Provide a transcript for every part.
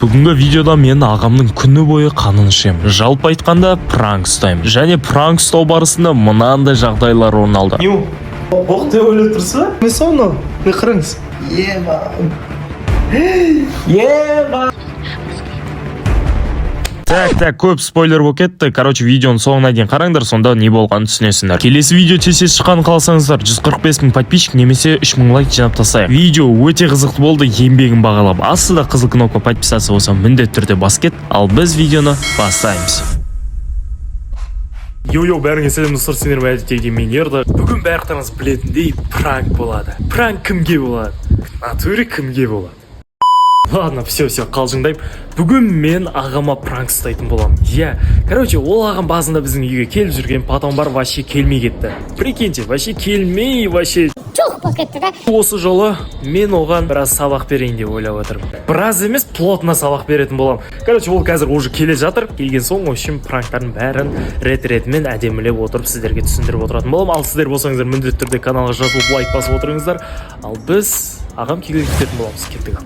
Бүгінгі видеода мен ағамның күні бойы қанын ішемін. Жалпы айтқанда, пранк ұстаймын. Және пранк ұстау барысында мынандай жағдайлар орын алды. Не боқ деп ойлап тұрсыз ба? Не сол мынау? Не, қараңыз. Ема. Ема. Так, так, көп спойлер болып кетті. Короче, видеоның соңына дейін қараңдар, сонда не болғанын түсінесіңдер. Келесі видео тез тез шыққанын қаласаңыздар, 145 мың подписчик немесе 3 мың лайк жинап тастайық. Видео өте қызықты болды, еңбегін бағалап. Астында қызыл кнопка «Подписаться» болса, міндетті түрде басып кет. Ал біз видеоны бастаймыз. Йо-йо, бәріңе сәлем, достар, сендер әдеттегідей мен, Ерда. Бүгін барлықтарыңыз білетіндей, пранк болады. Пранк кімге болады? В натуре кімге болады? Ладно, все, все, қалжыңдаймын. Бүгін мен ағама пранк ұстайтын боламын. Иә, короче, ол ағам басында біздің үйге келіп жүрген, потом бар вообще келмей кетті. Прикиньте, вообще келмей, вообще Жоқ болып кетті да. Осы жолы мен оған біраз сабақ берейін деп ойлап отырмын. Біраз емес, плотно сабақ беретін боламын. Короче, ол қазір уже келе жатыр. Келген соң, в общем, пранктардың бәрін рет ретімен әдемілеп отырып сіздерге түсіндіріп отыратын боламын. Ал сіздер болсаңыздар, міндетті түрде каналға жазылып, лайк басып отырыңыздар. Ал біз ағам келгенге күтетін боламыз. Кеттік.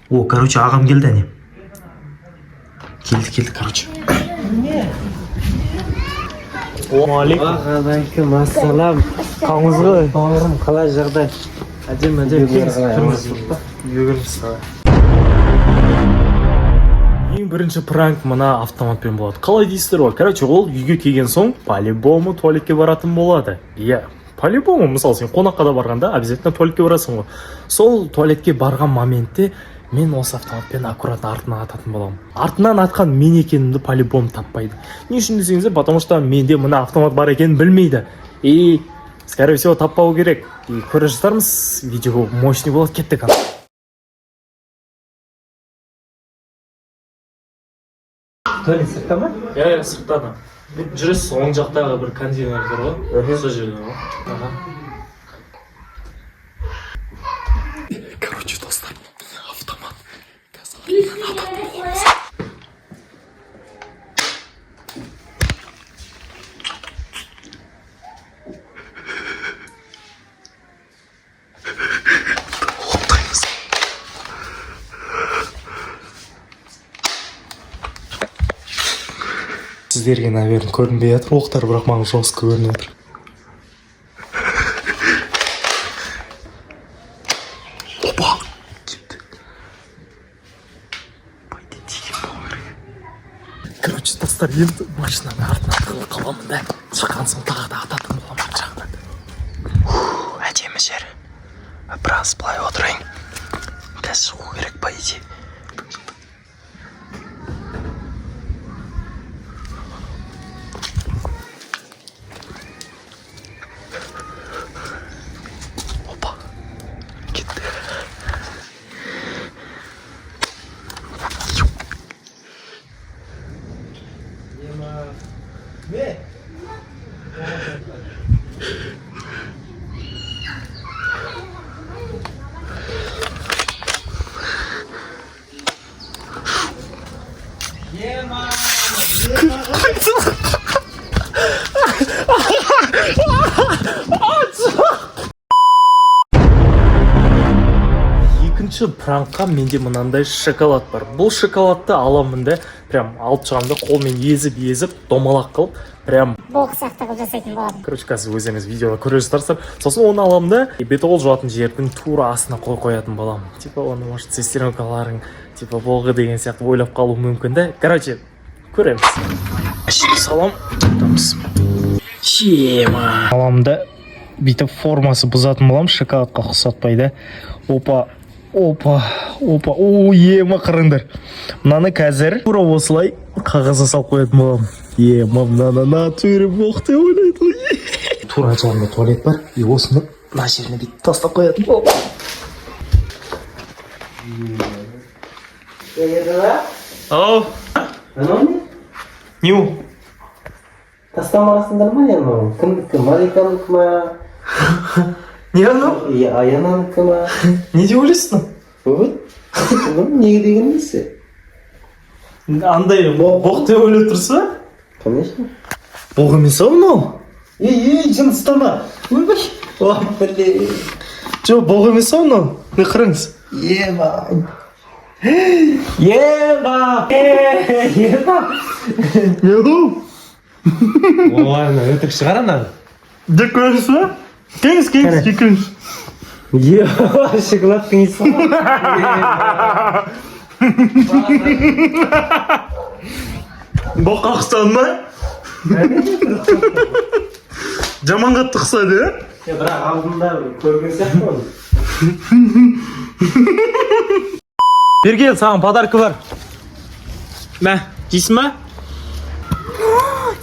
О, короче, ағам келді, әне. Келді, келді, короче. Уағалейкум. Ассалам. Қалыңыз қалай? Бауырым, қалай жағдай? Әдемі, әдемі. Келіңіз, кіріңіз. Үйге кіріңіз. Ең бірінші пранк мына автоматпен болады. Қалай дейсіздер ғой? Короче, ол үйге келген соң по-любому туалетке баратын болады. Иә, по-любому, мысалы, сен қонаққа да барғанда обязательно туалетке барасың ғой. Сол туалетке барған моментте мен осы автоматпен аккуратно артынан ататын боламын. Артынан атқан мен екенімді по-любому таппайды. Не үшін десеңіздер, потому что менде мына автомат бар екенін білмейді. И скорее всего таппау керек. И көре жатармыз, видео мощный болады, кеттік. Туалет сыртта ма? Иә, иә, сыртта. Жүресіз, оң жақтағы бір контейнер тұр ғой, сол жерде ғой. Аха. Короче, достар, автомат қазір артынан ататын боламыз. Оттаймыз. Сіздерге, наверное, көрінбей жатыр оқтар, бірақ маған жестко көрініп жатыр. Опа, кетті. По идее, тиген болу керек. Короче, достар, енді машинаның артына тығылып қаламын да, шыққан соң тағы да ататын боламын арт жағынан. Фу, әдемі жер. Біраз былай отырайын. Қазір шығу керек, по идее. Опа, кетті. Екінші пранкқа менде мынандай шоколад бар. Бұл шоколадты аламын да, прям алып шығамын да, қолмен езіп езіп домалақ қылып, прям Боқ сияқты қылып жасайтын боламын. Короче, қазір өздеріңіз видеода көре жатарсыздар. Сосын оны аламын да, бет қол жуатын жердің тура астына қойып қоятын боламын. Типа оны, может, сестренкаларың типа боғы деген сияқты ойлап қалуы мүмкін да. Короче, көреміз. Ішіне салам. Ема. Аламын да, бүйтіп формасы бұзатын боламын, шоколадқа ұқсатпай да. Опа, опа, опа, о, ема, қараңдар. Мынаны қазір тура осылай қағазға салып қоятын боламын. Ема, мынаны натуре боқ деп ойлайды ғой. Тура жанында туалет бар, и осыны мына жеріне бүйтіп тастап қоятын боламын. Ау. Анау не? Не ол? Тастамағансыңдар ма, не анау? Кімдікі? Маликанікі ма? Не анау? Е, Аянанікі ма? Не деп ойлайсың? Вот. Бұның неге деген несі? Андай боқ деп ойлап тұрсыз ба? Конечно. Боқ емес ау мынау. Ей, ей, жыныстама. Ойбай. Ой, блин. Жоқ, боқ емес ау мынау. Не, қараңыз. Ема. Ема! Ема! Не ол? Ой, мына өтірік шығар ана. Жеп көресіз ба? Келіңіз, келіңіз, жеп көріңіз. Ема, шоколадтың иісі ғой. Боққа ұқсады ма? Жаман қатты ұқсады, иә? Е, бірақ алдында бір көрген сияқты оны. Бері кел, саған подарка бар. Мә, жейсің ба?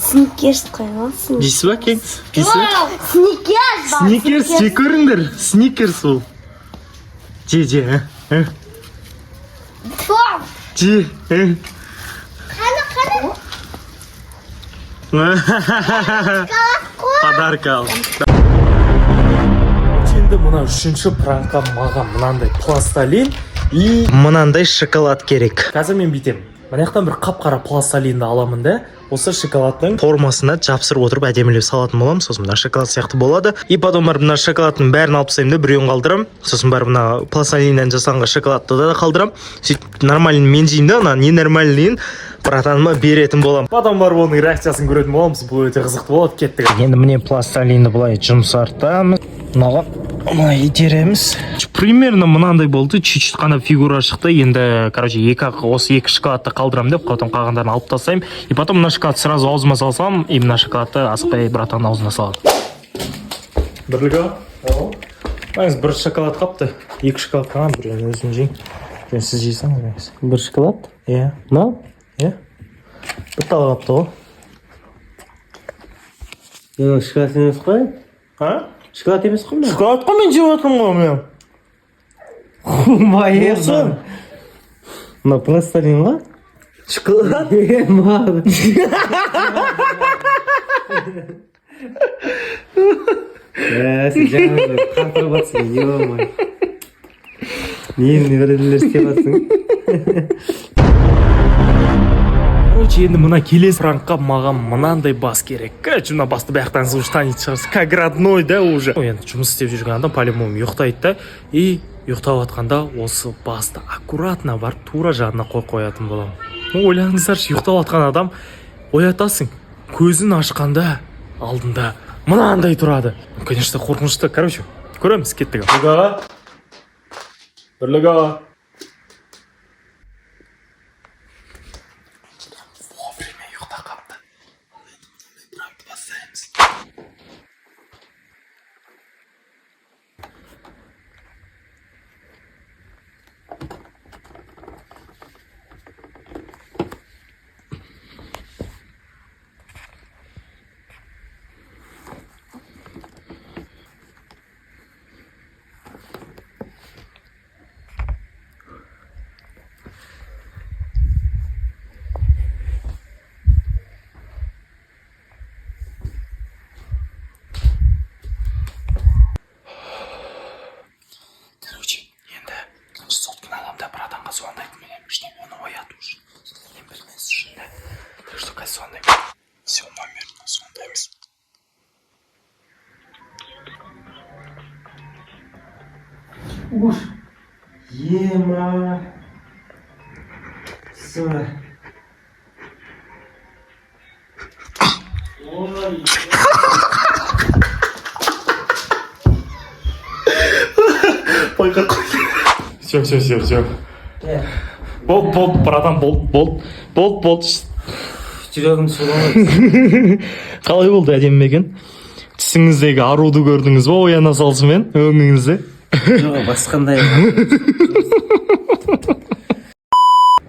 Сникерс қоймасын. Жейсіз ба, келіңіз. Жейсіз ба? Сникерс бар. Сникерс жей көріңдер. Сникерс ол. Же, же, ә, ә. Же, ә. Қаны, қаны. Подарка ал. Енді мына үшінші пранкқа маған мынандай пласталин и Мынандай шоколад керек. Қазір мен бүйтемін, мына жақтан бір қап қара пласталинді аламын да, осы шоколадтың формасына жапсырып отырып, әдемілеп салатын боламын. Сосын мына шоколад сияқты болады. И потом барып мына шоколадтың бәрін алып тастаймын да, біреуін қалдырамын. Сосын барып мына пласталиннен жасалынған шоколадты да қалдырамын. Сөйтіп нормальный мен жеймін да, ана ненормальныйын братаныма беретін боламын. Потом барып оның реакциясын көретін боламыз. Бұл өте қызықты болады. Кеттік. Енді міне, пласталинді былай жұмсартамыз, мынаған былай итереміз. Примерно мынандай болды, чуть чуть қана фигура шықты. Енді, короче, екі ақ осы екі шоколадты қалдырамын деп, потом қалғандарын алып тастаймын. И потом мына шоколадты сразу аузыма салсам, и мына шоколадты асықпай братанның аузына саламын. Бірлік аға, бір шоколад қапты, екі шоколад қалған, біреуін өзім жеймін, біреуін сіз жейсіңіз. Бір шоколад? Иә. Мынау? Иә, бір тал қапты ғой. Мынау шоколад емес қой. А? Шоколад емес қой мынау. Шоколад қой, мен жеп жатырмын ғой мен. Осы. Мынау пласталин ғой. Шоколад. Ема. Ә, сен жаңа бір қатырып жатсың, ё-моё. Не бірдеңелер істеп жатсың? Короче, енді мына келесі пранкқа маған мынандай бас керек. Короче, мына басты бияқтан уже танитын шығарсыз, как родной да уже. Ну, енді жұмыс істеп жүрген адам по-любому ұйықтайды да, и ұйықтап жатқанда осы басты аккуратно барып тура жанына қойып қоятын боламын. Ну, ойланыңыздаршы, ұйықтап жатқан адам оятасың, көзін ашқанда алдында мынандай тұрады. Ну, конечно, қорқынышты. Короче, көреміз, кеттік. Бірлік аға, Бірлік аға. Вовремя ұйықтап қапты. Пранкты бастаймыз. Короче, енді бірінші сотканы аламын да, братанға звондайтын боламын, чтобы оны ояту үшін, мен білмес үшін да. Так что қазір звондаймын. Все, номеріне звондаймыз. Уж. Ема. Сука. Ой. Байқап қойды. Все, все, все, все. Болды, болды, братан, болды, болды, болды, болды. Жүрегім шулап. Қалай болды, әдемі ме екен? Түсіңіздегі аруды көрдіңіз ба ояна салысымен өңіңізде? Жоқ, басқандай.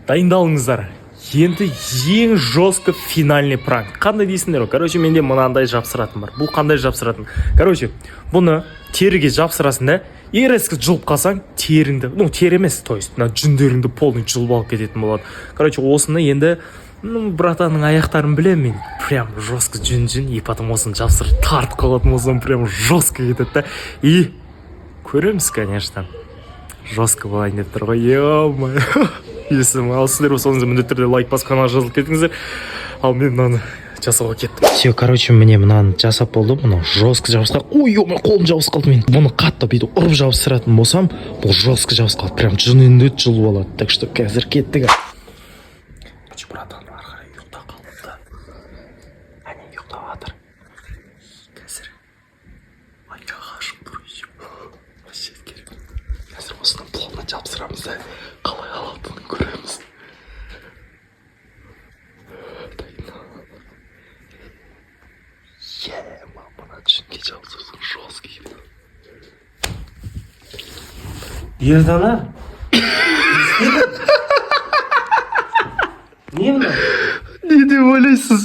Дайындалыңыздар. Енді ең жестко финальный пранк. Қандай дейсіңдер ғой? Короче, менде мынандай жапсыратын бар. Бұл қандай жапсыратын? Короче, бұны теріге жапсырасың да, и резко жұлып қалсаң, теріңді, ну, тері емес, то есть мына жүндеріңді полный жұлып алып кететін болады. Короче, осыны енді, ну, братанның аяқтарын білемін мен, прям жестко жүн жүн, и потом осыны жапсырып тартып қалатын болсам, прям жестко кетеді да. И көреміз, конечно, жестко болайын деп тұр ғой, ё-моё, есім. Ал сіздер болсаңыз, міндетті түрде лайк басып, каналға жазылып кетіңіздер. Ал мен мынаны Жасауға кеттік. Все, короче, міне, мынаны жасап болды. Мынау жестко жабысқан. Ой, ё, қолым жабысып қалды. Мен бұны қатты бүйтіп ұрып жабыстыратын болсам, бұл жестко жабысып қалады, прям жүніңді жұлып алады. Так что қазір кеттік. Короче, братан ары қарай ұйықтап қалыпты. Әне, ұйықтап жатыр. Қазір аяғы ашық тұр еще, вообще керек. Қазір осыны плотно жабыстырамыз да, қалай алатынын көреміз. Дайын. Ема, мына жүнге жабыстырсаң, жесткий. Ердана, не мынау? Не деп ойлайсыз?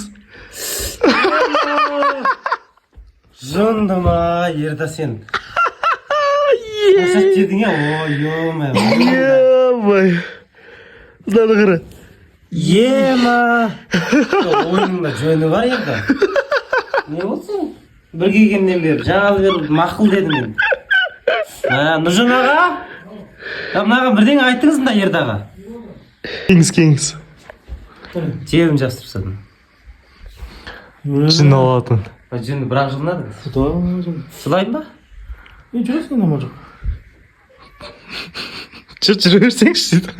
Жынды ма, Ерда, сен рұқсат дедің, иә? Ой, ё-моё! Ебай, мынаны қара. Ема, ойынның да жөні бар. Ерда, не болды? Сен бір келгеннен бері, жаңалы бері мақұл дедім мен. А, Нұржан аға, а, мынаған бірдеңе айтыңыз мына Ердаға. Кеңіз, кеңіз. Жерін жабыстырып тастадым. Жүн алатын. Жүні бір ақ жұлынады. Жылайды ба? Не жүресің, нормально жоқ. Жүр, жүре берсеңші дейді.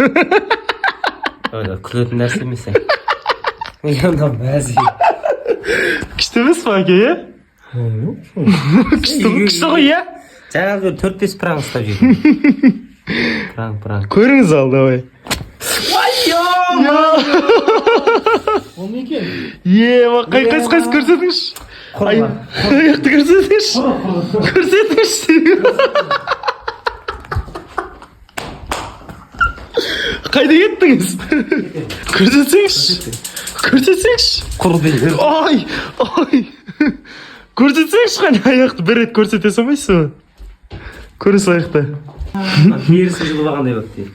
Ой, күлетін нәрсе емес е. Мынау мәз. Күшті емес па, әке, иә? Күшті, күшті ғой, иә? Жаңағы бері төрт бес пранк ұстап жүрдім, пранк, пранк. Көріңіз, ал давай. Ол не екен? Е, қай, қайсы, қайсы, көрсетіңізші. Аяқты көрсетіңізші, көрсетіңізші. Қайда кеттіңіз? Көрсетсеңізші, көрсетсеңізші. Құрды. Ой, ой, көрсетсеңізші, қане, аяқты бір рет көрсете салмайсыз ба? Көре салайық та. Терісін жұлып алғандай болды.